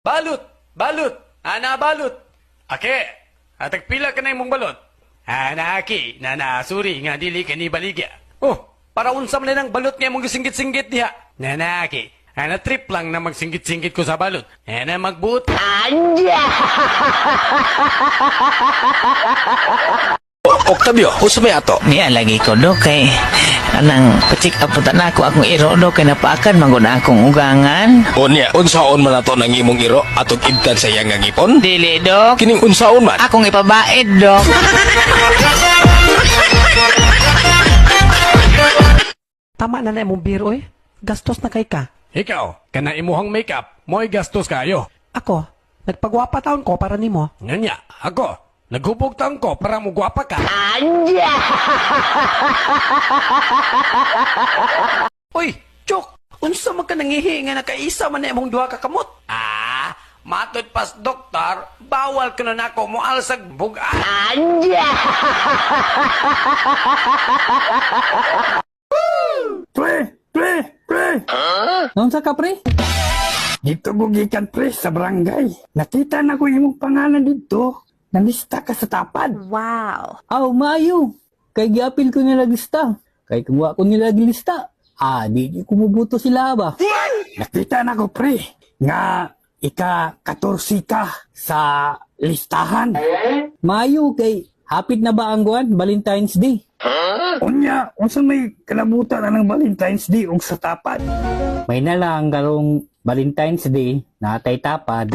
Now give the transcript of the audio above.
Balot! Balot! Ana balot! Ake, atag pila ka na imong balot? Ana aki, na nasuri nga dili ka ni baligya. Oh, para unsa man ang balot nga imong gisinggit-singgit diha? Nanaki, ana trip lang na magsinggit-singgit ko sa balot. Ana magbuot. Octavio, unsa may ato? Niya lagi ko do kay anang pa-check up punta na ako akong iro do kay napaakan man gud ang akong ugangan. Unya, unsaon man ato nang imong iro atong ibtan sa iyang nga ngipon? Dili dok. Kining unsaon man? Akong ipabaid dok. Tama na na imong beer, oy. Gastos na kay ka. Ikaw, kana imuhang makeup, mo'y gastos kayo. Ako, nagpagwapa taon ko para nimo. Nganya, ako, naghubog taon ko para mugwapa ka. Oy, Chok! Unsa man ka nangihi nga nakaisa man na imong duha ka kamot? Ah, matod pas doktor, bawal ka na nako mo alsag buga. Pre! Pre! Pre! Naunsa ka pre? Dito ko gikan pre sa barangay. Nakita na ko imong pangalan dito. Nalista ka sa tapad. Wow. Aw, maayo. Kay giapil ko nila lista. Kay kung wa ko nila gilista, di kumubuto sila ba? Nakita na ko pre nga ika 14 ka sa listahan. Maayo kay hapit na ba ang guwan Valentine's Day? Unya, unsa may kalabutan anang Valentine's Day ug sa tapad? May na lang karong Valentine's Day natay tapad.